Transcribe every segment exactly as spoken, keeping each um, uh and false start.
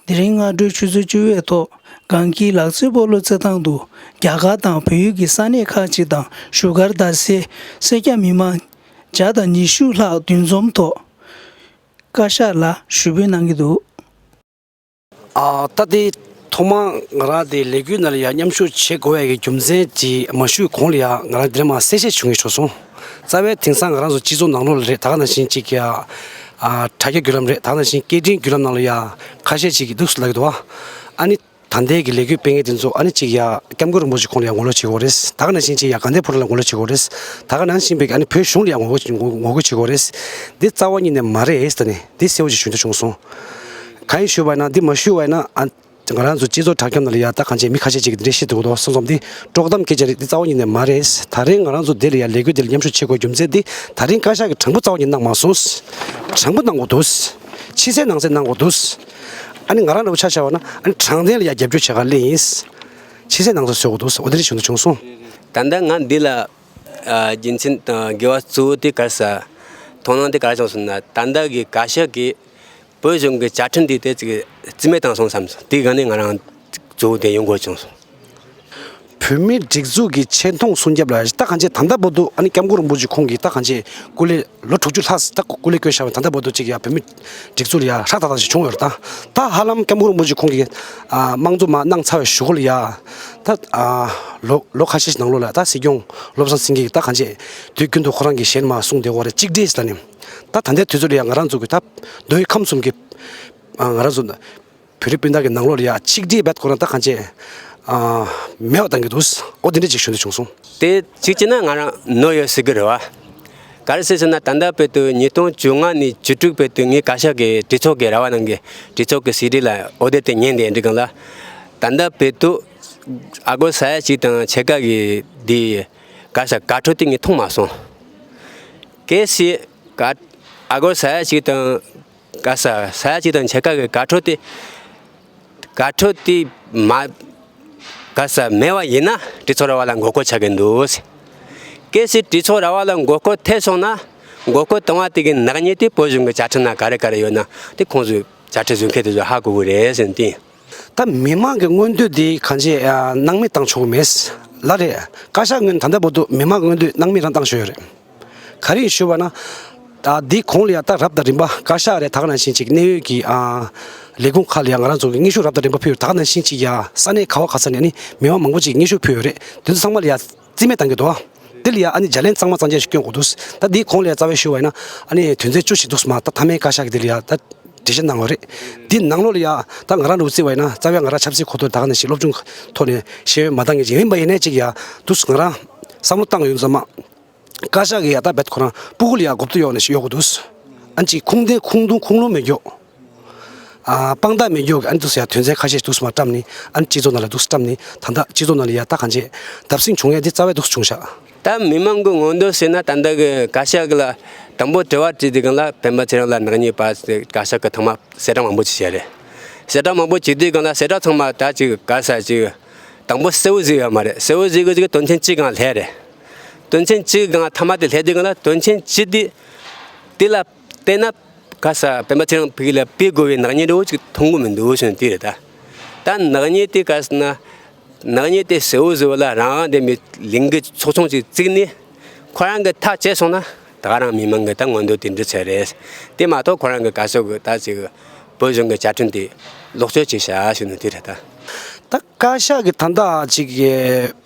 དེ་རིང་སྔ་དྲོའི་ཆུ་ཚོད་བཅུ་པའི་ཐོག་སྒང་གི་ལག་རྩེད་སྤོ་ལོ་རྩེད་ཐང་དུ་རྒྱ་གར་དང་བལ་ཡུལ་གྱི་ས་གནས་ཁག་ཅིག་དང་བཞུགས་སྒར་རྡ་སའི་སེར་སྐྱ་མི་མང་བརྒྱ་དང་ཉི་ཤུ་ལྷག་འདུ་འཛོམས་ཐོག་བཀའ་ཤག་ལ་ཞུ་འབོད་གནང་གི་འདུག། ཨ། ད་དེ་ཐོག་མར་ང་རང་དེ་ལས་འགུལ་ནང་ལ་ཡ་མཉམ་ཞུགས་བྱེད་དགོས་ཡ་གི་རྒྱུ་མཚན་དེ་མ་ཞུས་གོང་ལ་ཡ་ང་རང་འདིར་མར་གསལ་བཤད་བྱུང་ཡས་བྱུང་སོང་། རྩ་བའི་དེང་སང་ང་རང་ཚོ་སྤྱི་ཚོགས་ནང་ལོགས་ལ་རེད། ད་ག་ནང་བཞིན་ཅིག་ཡ། ཨ། དྲ་རྒྱ་བརྒྱུད་ལམ་རེད། ད་ག་ནང་བཞིན་སྐད་འཕྲིན་བརྒྱུད་ལམ་ནང་ལ་ཡ་ཁ་ཤས་ཅིག་གིས་འདུག་སེ་ལབ་ཀྱི་འདུག་བ། ཨ་ནི། ད་ལྟའི་གི་ལས་འགུལ་སྤེལ་མཁན་དེ་ཚོ་ཨ་ནི་ཅིག་ཡ་སྐྱབས་མགོན་རིན་པོ་ཆེ་ཁོང་ལ་ཡ་ངོ་ལོག་བྱེད་དགོས་རེད། ད་ག་ནང་བཞིན་ཅིག་ཡ་དགའ་ལྡན་ཕོ་བྲང་ལ་ངོ་ལོག་བྱེད་དགོས་རེད། ད་ག་ནང་བཞིན་པའི་ཨ་ནི་བོད་གཞུང་ལ་ཡ་ངོ་རྒོལ་ངོ་ངོ་རྒོལ་བྱེད་དགོས་རེད། འདི་རྩ་བ་ཉིད་ནས་མ་རེད་ཟེར་ནས་འདི་གསལ་བོ་ཞིག་ཞུ་འདོད་བྱུང་སོང་། གང་ཡིན་ཞུས་པ་ཡིན་ན་འདི་མ་ཞུས་པ་ཡིན་ན་ཨ། ང་རང་ཚོ་སྤྱི་ཚོགས་དྲ་རྒྱ་ནང་ལ་ཡ་ད་གང་ཅི་མི་ཁ་ཤས་ཅིག་གིས་འདི་འདྲ་བཤད་འདུག་གོ། སོང་ཙང་འདི་དཀྲོག་གཏམ་སྐད་ཆ་རེད། འདི་རྩ་བ་ཉིད་ནས་མ་རེད། ད་རིང་ང་རང་ཚོ་འདི་ལ་ཡ་ལས་འགུལ་འདི་ལ་མཉམ་ཞུགས་བྱེད་དགོས་རྒྱུ་མཚན་འདི་ད་རིང་བཀའ་ཤག་གིས་དྲང་པོ་རྩ་བ་ཉིད་གནང་མ་སོང་། དྲང་པོ་གནང་དགོས་འདུག། ཕྱི་གསལ་ནང་གསལ་གནང་དགོས་འདུག། ཨ་ནི་ང་རང་འདྲ་བོ་ཆ་བཞག་པ་ན་ཨ་ནི་དྲང་བདེན་ལ་ཡ་རྒྱབ་སྐྱོར་བྱེད་ག་སླེབས་ཡིན། ཕྱི་གསལ་ནང་གསལ་བཟོ་དགོས་འདུག། འོ་དེ་འདྲ་ཞུ་འདོད་བྱུང་སོང་། ད་ལྟ་ང་འདི་ལ་ཨ། རྒྱུ་མཚན་དང་དགེ་བ་གཙོ་བོ་དེ་ག་རེ་ཟེར། དོ་སྣང་དེ་ག་རེ་བྱུང་སོང་ན་ད་ལྟ་གི་བཀའ་ཤག་གིས་བོད་གཞུང་གི་བཅའ་ཁྲིམས་དེ་དེ་ཅིག་རྩིས་མེད་བཏང་སོང་བསམ་སོང་། དེའི་སྒང་ནས་ང་རང་གཙོ་བོ་དེ་ཡོང་དགོས་བྱུང་སོང་། བོད་མིའི་སྒྲིག་འཛུགས་ཀྱི་ཆེ་མཐོང་སྲུང་སྐྱོབ་ལ་ད་གང་ཅི་ད་ལྟ་བར་དུ་ཨ་ནི་སྐྱབས་མགོན་རིན་པོ་ཆེ་ཁོང་གིས་ད་གང་ཅི་སྐུ་ལས་ལོ་དྲུག་ཅུ་ལྷག་ད་སྐུ་ལས་བསྐོས་བཞག་པའི་ད་ལྟ་བར་དུ་ཅིག་ཡ་བོད་མིའི་སྒྲིག་འཛུགས་ལ་ཡ་ཧྲག་ཏག་ཏག་ཞིག་བྱུང་ཡོད་རེད། ད་ད་ཧ་ལམ་སྐྱབས་མགོན་རིན་པོ་ཆེ་ཁོང་གིས་ཨ་དམངས་གཙོ་མར་གནང་ཚར་བའི་གཞུག་གུ་ལ་ཡ་ད་ཨ་ལོ་ལོ་ཁ་ཤས་ཤིག་ནང་ལོགས་ལ་ད་སྲིད་སྐྱོང་བློ་བཟང་སེང་གེ་གིས་ད་གང་ཅི་དུས་རྒྱུན་དུ་ཁོ་རང་གི་ཞལ་མར་གསུངས་བསྡད་ཡོད་རེད། གཅིག་སྒྲིལ་ཟེར་ནས་ད་ད་ལྟའི་དུས་ཚོད་ལ་ཡ་ང་རང་ཚོ་གི་ད་མདོ་དབུས་ཁམས་གསུམ་གྱི་ཨ་ང་རང་ཚོ་བོད་རིགས་སྤུན་ཟླ་གི་ནང་ལོགས་ལ་ཡ་ཆིག་སྒྲིལ་རྦད་ཁོ་རང་ད་གང་ཅི་ཨ་མེད་པ་བཏང་གི་འདུག། འོ་དེ་འདྲ་ཅིག་ཞུ་འདོད་བྱུང་སོང་། དེ་གཅིག་བྱས་ན་ང་རང་ནོར་ཡོད་ཟེར་གི་རེད་བ། ག་རེ་ཟེར་ཟེར་ན་ད་ལྟ་བར་དུ་ཉིས་སྟོང་བཅོ་ལྔ་ནས་བཅུ་དྲུག་བར་དུ་ངའི་བཀའ་ཤག་གི་གྲོས་ཚོགས་ཀྱི་ར་བ་ནང་གི་གྲོས་ཚོགས་ཀྱི་སེག་རེ་ཊ་རི་ལ་འོ་དེ་དེ་ཉན་བསྡད་འདྲི་གང་ལ། ད་ལྟ་བར་དུ་ཨ་སྒོར་ས་ཡ་གཅིག་དང་ཕྱེད་ཀ་གི་དེ་ག་ས་ག་ཁྲོ་དེ་ངས་མཐོང་མ་སོང་། གལ་སྲིད་ག་ཨ་སྒོར་ས་ཡ་གཅིག་དང་ག་ས་ས་ཡ་གཅིག་དང་ཕྱེད་ཀ་གི་ག་ཁྲོ་དེ་ག་ཁྲོ་དེ་མ་ག་ས་མེད་པ་ཡིན་ན་གྲོས་ཚོགས་ར་བ་ལ་མགོ་སྐོར་ཆགས་ཀྱི་འདུག། གལ་སྲིད་གྲོས་ཚོགས་ར་བ་ལ་མགོ་སྐོར་ཐེབས་སོང་ན་མགོ་སྐོར་བཏང་བ་དེ་གི་ནག་ཉེས་དེ་བོད་གཞུང་གི་བཅའ་ཁྲིམས་ནང་ག་རེ་ག་རེ་ཡོད་ན་དེ་ཁོང་ཚོས་བཅའ་ཁྲིམས་བཟོ་མཁན་དེ་ཚོས་ཧ་གོ་གི་རེད་ཟེར་ནས་བསྟན། ད་མི་མང་གི་མངོན་འདོད་དེ་གང་ཅི་ཨ་སྣང་མེད་བཏང་ཆོག་གི་མེད་ལ་རེད། བཀའ་ཤག་ངོས་ནས་ད་ལྟ་བར་དུ་མི་མང་གི་མངོན་འདོད་སྣང་མེད་རང་བཏང་བཞིན་ཡོད་རེད། ག་རེ་ཡིན་ཞུས་པ་ན། ད་འདི་གོང་ལ་ཡ་ད་རབ་དང་རིམ་པ་བཀའ་ཤག་རེད། ད་ག་ནང་བཞིན་ཅིག་གནད་ཡོད་ཀྱི་ཨ་ལས་ཁུངས་ཁག་ལ་ཡ་ང་རང་ཚོ་གི་སྙན་ཞུ་རབ་དང་རིམ་པ་ཕུལ་ཡོད། ད་ག་ནང་བཞིན་ཅིག་ཡ་ས་གནས་ག་བ་ག་ས་ནས་ཨ་ནི་མི་མང་མང་པོ་ཅིག་སྙན་ཞུ་ཕུལ་ཡོད་རེད། དེ་ཚོ་ཚང་མ་ལ་ཡ་རྩིས་མེད་བཏང་གི་འདུག་ཨ། དེ་ལ་ཡ་ཨ་ནི་བརྒྱ་ལན་གཙང་མ་གཙང་རྐྱང་ཞིག་སྐྱོན་དགོས་འདུག། ད་འདི་གོང་ལ་ཡ་རྩ་བའི་ཞུ་བ་ཡིན་ན་ཨ་ནི་དོན་ཚན་བཅུ་ཞིག་འདུག་སྨ། ད་མཐའ་མའི་བཀའ་ཤག་གི་དེ་ལ་ཡ་ད་འགྲེལ་བཤད་གནང་བ་རེད། འདི་ནང་ལོགས་ལ་ཡ་ད་ང་རང་ལ་བརྩི་བ་ཡིན་ན་རྩ་བའི་ང་རང་ཆབ་སྲིད་གོ་རྟོགས་ད་ག་ནང་བཞིན་སློབ་སྦྱོང་ཐོག་ནས་ཤེས་ཡོན་མ་འདང་ངེས་ཅིག་ཡིན་པ་ཡིན་ནའི་ཅིག་ཡ་འདུག་ང་རང་བསམ་བློ་བཏང་ཡོང་ཙང་མ། བཀའ་ཤག་གིས་ཡ་ད་རྦད་ཁོ་རང་སྤུ་གུ་ལ་ཡ་མགོ་གཏུག་གཡོག་ནས་ཞིག་གཡོག་དགོས་འདུག། ཨ་ནི་ཅིག་ཁུངས་ལྡན་ཁུངས་ཐུང་ཁུངས་ལུང་མེད་རྒྱུ། ཨ་དཔང་རྟགས་མེད་རྒྱུ་གི་ཨ་ནི་འདུག་སེ་ཡ་དོན་ཚན་ཁ་ཤས་འདུག་སེ་མར་བཀྲམ་ནས་ཨ་ནི་སྤྱི་ཚོགས་ནང་ལ་འདུག་སེ་བཀྲམ་ནས་ད་ལྟ་སྤྱི་ཚོགས་ནང་ལ་ཡ་ད་གང་ཅི་བརྡབ་གསིག་བྱུང་ཡ་འདི་རྩ་བའི་འདུག་སེ་བྱུང་ཤག། ད་མི་མང་གི་མངོན་འདོད་ཟེར་ན་ད་ལྟ་གི་བཀའ་ཤག་གི་ལ་དང་པོ་དྲི་བ་དྲིས་དུས་སྒང་ལ་སྤེན་པ་ཚེ་རིང་ལ་ནག་ཉེས་པ་བཀའ་ཤག་གི་ཐོག་མ་གསལ་བསྒྲགས་མང་པོ་ཅིག་བྱས་རེད། གསལ་བསྒྲགས་མང་པོ་བྱེད་དུས་སྒང་ལ་གསལ་བསྒྲགས་ཚང་མ་ད་ཅིག་ག་ས་ཅིག་དང་པོ་གསལ་བོ་བཟོས་ཡོད་མ་རེད། གསལ་བོ་བཟོས་དགོས་ཅིག་དོན་ཚན་གཅིག་སྒང་སླེབས་རེད། དོན་ཚན་གཅིག་སྒང་མཐའ་མ་དེ་སླེབས་དུས་སྒང་ལ་དོན་ཚན་གཅིག་དེ་དེ་ལ་བལྟས་ན་ག་ས་སྤེན་པ་ཚེ་རིང་ཕ་གི་ལ་སྤེལ་དགོས་པའི་ནག་ཉེས་འདྲ་བོ་ཅིག་མཐོང་གི་མི་འདུག་ཞུ་ན་དེ་རེད་ད། ད་ནག་ཉེས་དེ་ག་ཟེར་ན། ནག་ཉེས་དེ་གསལ་བོ་བཟོ་བ་ལ་རང་དབང་ལྡན་པའི་ལས་འགུལ་ཚོགས་ཆུང་ཅིག་བཙུགས་ནས་ཁོ་རང་གི་ཐག་བཅད་སོང་ན་ད་ག་རང་མི་མང་གི་ད་མངོན་འདོད་དེ་འགྲུབ་ཚར་རེད། དེ་མ་གཏོགས་ཁོ་རང་གི་ག་ས་གི་ད་ཅིག་བོད་གཞུང་གི་བཅའ་ཁྲིམས་དེ་ལོག་སྤྱོད་བྱས་ཤག་ཞུ་ན་དེ་རེད་ད། ད་བཀའ་ཤག་གི་ད་ལྟ་ཅིག་གི་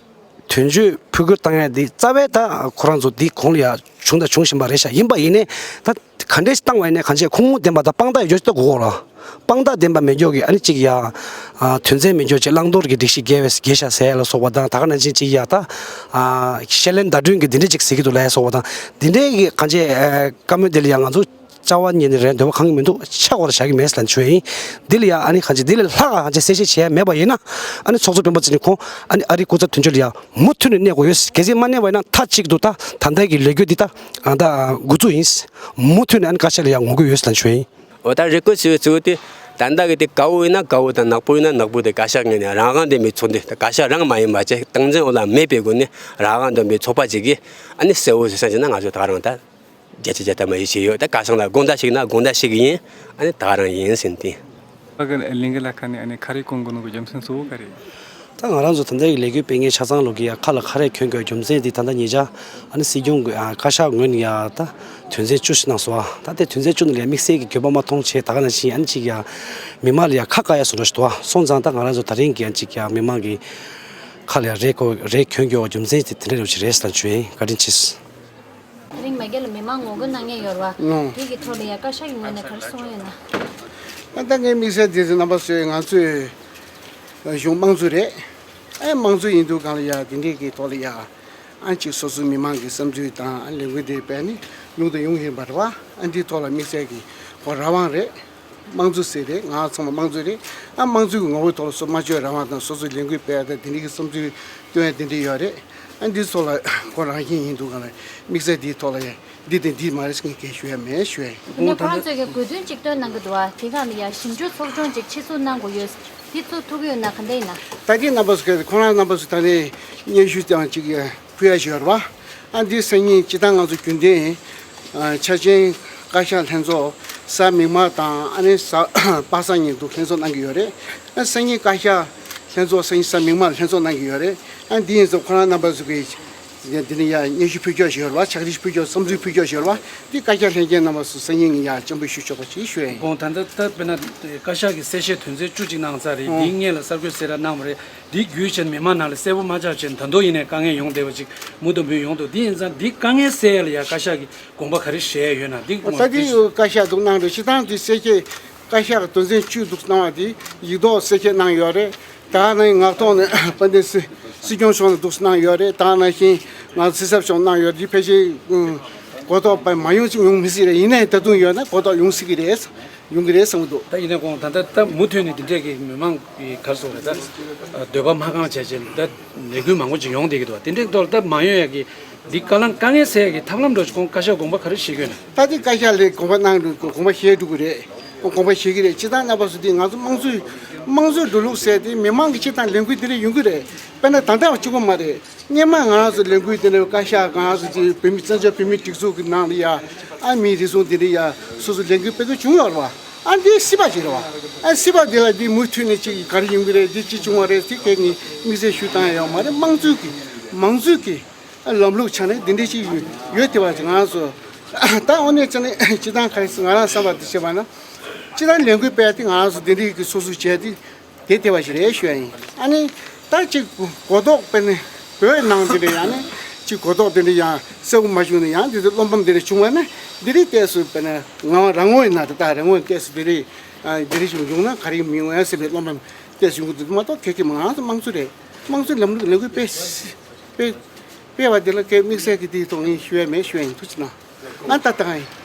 དོན་གཅོད་ཕུད་སྐྱོར་བཏང་ཡ་འདི་རྩ་བའི་ད་ཁོ་རང་ཚོ་འདི་གོང་ལ་ཡ་བྱུང་དང་འབྱུང་བཞིན་པ་རེད་ཤག། ཡིན་པ་ཡིན་ནའི་ད་ག་འདྲས་ཤིག་བཏང་བ་ཡིན་ནའི་གང་ཅི་ཁུངས་ལུང་ལྡན་པ་དང་དཔང་རྟགས་ཡོད་ཅོག་ད་དགོས་གོ་ལ། དཔང་རྟགས་ལྡན་པ་མེད་ཅོག་གི་ཨ་ནི་གཅིག་ཡ། ཨ་དོན་ཚན་མེད་ཅོག་ཅིག་བླང་དོར་གྱི་སྒྲིག་གཞི་འགལ་བའི་འགལ་ཤག་ཟེར་ཡ་ལ་སོགས་པ་དང་ད་ག་ནང་བཞིན་གཅིག་ཡ་ད། ཨ་བཤད་ལན་བརྡ་སྤྲོད་ཀྱི་འདི་འདྲས་ཅིག་ཟེར་གྱི་འདུག་ལབ་ཡ་སོགས་པ་དང་འདི་འདྲས་ཀྱི་གང་ཅི་ཨ་བཀའ་མོལ་འདི་ལ་ཡ་ང་ཚོ་རྩ་བ་ཉིད་ནས་རེད་འདོད་པ་གང་གི་མི་འདུག། ཆ་བོར་བཞག་གི་མེད་ཟེར་ལབ་ནས་ཞུ་ཡ་ཡིན། འདི་ལ་ཡ་ཨ་ནི་གང་ཅི་འདི་ལས་ལྷག་ག་གང་ཅི་གསལ་བཤད་བྱེད་ཡ་མེད་པ་ཡིན་ན་ཨ་ནི་ཚོགས་གཙོ་སྤེན་པ་ཚེ་རིང་ཁོང་ཨ་ནི་ཨ་རིའི་སྐུ་ཚབ་དོན་གཅོད་ལ་ཡ་མུ་མཐུད་ནས་གནས་དགོས་ཡོད། གལ་སྲིད་མ་གནས་པ་ཡིན་ན་མཐའ་གཅིག་ཏུ་ད་ད་ལྟ་གི་ལས་འགུལ་འདི་ད་ཨ་ད་འགོ་བཙུགས་ཡིན། མུ་མཐུད་ནས་ཨ་ནི་བཀའ་ཤག་ལ་ཡ་ངོ་རྒོལ་ཡོད་ཟེར་ལབ་ནས་ཞུ་ཡ་ཡིན། འོ་ད་རེ་སྐུལ་ཞུ་བའི་ཚུལ་དེ་ད་ལྟ་གི་དེ་དཀར་པོ་ཡིན་ན་དཀར་པོ་དང་ནག་པོ་ཡིན་ན་ནག་པོ་དེ་བཀའ་ཤག་ངོས་ནས་རང་དབང་ལྡན་པའི་ཚོགས་འདུ་དེ་བཀའ་ཤག་རང་མ་ཡིན་པ་བྱས་སྟངས་འཛིན་འོག་ལ་མེད་པའི་སྒོ་ནས་རང་དབང་ལྡན་པའི་ཚོགས་པ་ཅིག་གིས་ཨ་ནི་གསལ་བོ་ཞིག་བྱས་ན་ང་ཚོ་ད་ག་རང་ད་བརྒྱ་ཆ་བརྒྱ་ཐམ་པ་ཡིད་ཆེས་ཡོད། ད་བཀའ་ཤག་ལ་དགོངས་དག་ཞུ་ན་དགོངས་དག་ཞུ་གི་ཡིན། ཨ་ནི་ད་ག་རང་ཡིན་ཟེར་ཏེ། ཨ་གི་ལིང་གི་ལ་ཁ་ནས་ཨ་ནི་ཁ་རས་གོན་དགོས་ནོ་གི་རྒྱུ་མཚན་གཙོ་བོ་ག་རེ་ཡིན། ད་ང་རང་ཚོ་ད་ལྟའི་ལས་འགུལ་སྤེལ་མཁན་ཆ་ཚང་ལོ་གི་ཡ་ཁ་ལ་ཁ་རས་གྱོན་དགོས་རྒྱུ་མཚན་དེ་ད་ལྟ་ཉེ་ཆར་ཨ་ནི་སྲིད་སྐྱོང་གི་ཨ་བཀའ་ཤག་ངོས་ནས་ཡ་ད་དོན་ཚན་བཅུ་ཞིག་གནང་སོང་བ། ད་དེ་དོན་ཚན་བཅུ་ནང་ལ་ཡ་དམིགས་བསལ་གྱི་དགོས་པ་མ་མཐོང་བྱས། ད་ག་ནང་བཞིན་ཨ་ནི་ཅིག་ཡ་མི་མང་ལ་ཡ་ཁ་བཀག་ཡ་བཟོ་འདྲ་ཞིག་འདུག་བ། སོང་ཙང་ད་ང་རང་ཚོ་ད་རིང་གི་ཨ་ནི་ཅིག་ཡ་མི་མང་གི་ཁ་ལ་ཡ་རས་གོ་རས་གྱོན་དགོས་རྒྱུ་མཚན་དེ་དེ་འདྲ་རེད་ཅིག་རེད་ཟེར་ད་བྱུང་ཡིན། བཀའ་དྲིན་ཆེ། དེ་རིང་མ་གི་ལ་མི་མང་ངོ་རྒོལ་གནང་མཁན་ཡོད་རེད་བ། ཨོ། དེ་གི་ཐོག་ལ་ཡ་བཀའ་ཤག་གི་ངོས་ནས་ག་རེ་གསུངས་ཡོད་ན། ཨ་ད་ངའི་དམིགས་བསལ་དེ་ཚོ་རྣམ་པ་ཚོས་ང་ཚོའི་གཞུང་དམངས་གཙོ་རེད། ཨ་དམངས་གཙོ་ཡིན་དུས་གང་ལ་ཡ་དེ་འདྲའི་གི་ཐོག་ལ་ཡ་ཨ་ཅིག་སོ་སོའི་མི་མང་གི་བསམ་ཚུལ་དང་ཨ་ལས་འགུལ་དེ་སྤེལ་ནས་ཡོང་དང་ཡོང་བཞིན་པ་རེད་བ། ཨ་འདིའི་ཐོག་ལ་དམིགས་བསལ་གི་ཁོ་རང་དབང་རེད། དམངས་གཙོ་ཟེར་རེད། ང་ཚང་མ་དམངས་གཙོ་རེད། ཨ་དམངས་གཙོའི་ངོ་བོའི་ཐོག་ལ་སོ་སོ་སྨྲ་བརྗོད་རང་དབང་དང་སོ་སོའི་ལས་འགུལ་སྤེལ་ཡ་དང་དེ་འདྲའི་གི་བསམ་ཚུལ་སྟོན་ཡ་དེ་འདྲའི་ཡོད་རེད། ཨ་འདི་ཚོ་ལ་ཁོ་རང་བཞིན་ཡིན་འདུག་ག་ལ་དམིགས་བསལ་འདིའི་ཐོག་ལ་ཡ་འདི་དང་འདི་མ་རེད་ཟེར་མཁན་གང་ཡང་ཞུ་ཡ་མེད་ཞུ་ཡ་ཡིན། དེ་ནས་ཁོ་རང་ཚོས་ཀྱི་དགོས་འདུན་གཅིག་བཏོན་གནང་གི་འདུག་བ། དེ་ག་ལ་ཡ་ཞིབ་འཇུག་ཚོགས་ཆུང་ཅིག་ཆེད་འཛུགས་གནང་དགོས་ཡོད། འདི་ཚོ་ཐུག་གི་ཡོད་ན་ག་འདྲ་ཡིན་ན། ད་ལྟའི་རྣམ་པ་ཚོ་ག་ཁོ་རང་རྣམ་པ་ཚོ་ད་ནས་སྙན་ཞུ་དང་ཅིག་ཡ་ཕུལ་ཡ་ཞིག་ཡོད་རེད་བ། ཨ་འདི་སང་ཉིན་སྤྱི་བཏང་ང་ཚོ་རྒྱུན་ལྡན་ཨ་འཆར་ཅན་བཀའ་ཤག་ལྷན་ཚོགས་གཟའ་མིག་དམར་དང་ཨ་ནི་གཟའ་པ་སངས་ཉིན་དུ་ལྷན་ཚོགས་གནང་གི་ཡོད་རེད། ཨ་སང་ཉིན་བཀའ་ཤག་ལྷན་ཚོགས་སང་ཉིན་གཟའ་མིག་དམར་ལྷན་ཚོགས་གནང་གི་ཡོད་རེད། ཨ་འདི་ཡིན་ཙང་ཁོ་རང་རྣམ་པ་ཚོ་གིས་འདི་ནས་ཡ་སྙན་ཞུ་ཕུལ་ཆོག་ཞིག་ཡོད་རེད་བ། ཕྱག་བྲིས་ཕུལ་ཆོག་བསམ་ཚུལ་ཕུལ་ཆོག་ཞིག་ཡོད་རེད་བ། འདི་བཀའ་ཤག་ལྷན་རྒྱས་རྣམ་པ་ཚོ་སང་ཉིན་ཡ་སྤྱན་འབུལ་ཞུ་ཆོག་པ་ཞིག་ཞུ་ཡ་ཡིན། དགོངས་དག་ད་ལྟ་དཔེར་ན་བཀའ་ཤག་གིས་གསལ་བཤད་དོན་ཚན་བཅུ་གཅིག་གནང་ཚར་རེད། ཨོ། འདིའི་སྔོན་ལ་གསར་འགོད་གསལ་བསྒྲགས་གནང་བ་རེད། འདི་བརྒྱུད་བྱས་ནས་མི་མང་ནང་ལ་གསལ་པོ་མ་ཆགས་བྱས་ནས་ད་དུང་ཡིན་ནའི་དཀའ་ངལ་ཡོང་བསྡད་པ་ཅིག་མུ་མཐུད་འབུད་ཡོང་འདུག་འདི་ཡིན་ཙང་འདི་དཀའ་ངལ་སེལ་ཡ་ལ་ཡ་བཀའ་ཤག་གིས་དགོངས་པ་ག་རེ་བཞེས་ཡོད་ན་འདི་ད་ལྟའི་བཀའ་ཤག་འདུག་གནང་རེད། སྤྱི་བཏང་དུ་གསལ་བཤད་བཀའ་ཤག་གི་དོན་ཚན་བཅུ་འདུག་གནང་བ་དེ་ཡིག་ཐོག་གསལ་བཤད་གནང་ཡོད་རེད། ད་ནི་ངག་ཐོག་ནས་དཔལ་ལྡན་སྲིད་སྲིད་སྐྱོང་མཆོག་ནས་འདུག་གནང་ཡོད་རེད། ད་ནང་བཞིན་ང་ཚོ་སྲིད་ཚབ་མཆོག་གནང་ཡོད་རེད། དེ་ཕལ་ཆེར་གོ་རྟོགས་པ་མ་ཡོང་ཅིག་ཡོང་མི་སྲིད་རེད། ཡིན་ནའི་ད་དུང་ཡོད་ན་གོ་རྟོགས་ཡོང་སྲིད་ཀྱི་རེད། ཡོང་གི་རེད་བསམ་གྱི་འདུག་ད་ཡིན་ནའི་དགོངས་ད་ལྟ་ད་མུ་མཐུད་ནས་འདི་འདྲས་ཀྱི་མི་མང་གི་ག་རེ་ཟེར་དགོས་རེད། ད་འདོད་པ་མ་ཁེངས་བྱས་བྱས་ད་ལས་འགུལ་མང་པོ་ཅིག་ཡོང་བསྡད་ཀྱི་འདུག་དེ་འདྲའི་ཐོག་ལ་ད་མ་ཡོང་ཡ་གི་འདི་དཀའ་ལས་དཀའ་ངལ་སེལ་ཡ་གི་ཐབས་ལམ་འདྲ་ཞིག་ཁོང་བཀའ་ཤག་དགོངས་པ་ག་རེ་བཞེས་ཀྱི་ཡོད་ན། ད་ལྟའི་བཀའ་ཤག་ལ་དགོངས་པ་གནང་འདུག་དགོངས་པ་བཞེས་འགྲོ་གི་རེད། དགོངས་པ་བཞེས་ཀྱི་རེད། སྤྱི་བཏང་རྣམ་པ་ཚོ་འདི་ང་ཚོ་དམངས་གཙོའི་དམངས་གཙོའི་འགྲོ་ལུགས་ཟེར་དེ་མི་མང་གི་སྤྱི་བཏང་ལས་འགུལ་འདི་འདྲས་ཡོང་གི་རེད། དཔེར་ན་ད་ལྟ་བ་གཅིག་པོ་མ་རེད། སྔོན་མ་ང་རང་ཚོ་ལས་འགུལ་དེ་འདྲ་བཀའ་ཤག་ང་རང་ཚོ་ཅིག་བོད་མི་བཙན་བྱོལ་བོད་མིའི་སྒྲིག་འཛུགས་ཀྱི་ནང་ལ་ཡ་ཨ་མིའི་རེ་ཟུང་དེ་འདྲ་ཡ་སོ་སོ་ལས་འགུལ་སྤེལ་དགོས་བྱུང་ཡོད་རེད་བ། ཨ་འདི་སྲིད་པ་ཞིག་རེད་བ། ཨ་སྲིད་པ་དེ་ལ་འདི་མུ་མཐུད་ནས་ཅིག་ག་རེ་ཡོང་གི་རེད། འདི་ཅི་བྱུང་བ་རེད། དེ་གས་ངས་དམིགས་བསལ་ཞུ་སྟངས་ཡོད་མ་རེད། དམངས་གཙོའི་གི་མང་གཙོའི་གི་ཨ་ལམ་ལུགས་ཆ་ནས་འདི་འདྲ་ཅིག་ཡོད་ཡོད་དེ་བ་ཅིག་ང་རང་ཚོ་ད་དངོས་གནས་ཆ་ནས་སྤྱི་བཏང་ག་རེ་ང་རང་བསམ་པ་དེ་བྱས་པ་ན་སྤྱི་བཏང་ལས་འགུལ་སྤེལ་ཏེ་ང་རང་ཚོ་འདི་འདྲའི་གི་སོ་སོ་བྱས་ཏེ། དེ་ལྟེ་བ་ཞིག་རེད་ཞུ་ཡ་ཡིན། ཨ་ནི་ད་ཅིག་གོ་རྟོགས་དཔེར་ན་བོད་ནང་འདི་འདྲ་ཡང་ནི་ཅིག་གོ་རྟོགས་དེ་འདྲ་ཡང་གསལ་པོ་མ་བྱུང་ན་ཡང་འདི་འདྲ་བློ་ཕམ་དེ་འདྲ་བྱུང་བ་ན་འདི་རིགས་ཏོག་ཙམ་དཔེར་ན་ང་རང་ངོས་ན་ད་ལྟ་རང་ངོས་ཏོག་ཙམ་འདི་རིགས་ཨ་འདི་རིགས་ཞིག་ཡོང་ན་ག་རེ་མི་ཡོང་ཡ་ཟེར་བའི་བློ་ཕམ་ཏོག་ཙམ་ཡོང་གི་འདུག་མ་གཏོགས་ཁྱེད་ཀྱིས་ང་ཚོ་དམངས་གཙོ་རེད། དམངས་གཙོའི་ལམ་ལུགས་ལས་འགུལ་སྤེལ་སྤེལ་སྤེལ་བ་འདི་ལ་ཁྱེད་དམིགས་བསལ་གྱི་དེའི་ཐོག་ངས་ཞུ་ཡ་མེད་ཞུ་ཡ་ཡིན། ཐུགས་རྗེ་གནང་། ང་ད་ལྟ་གང་ཡིན།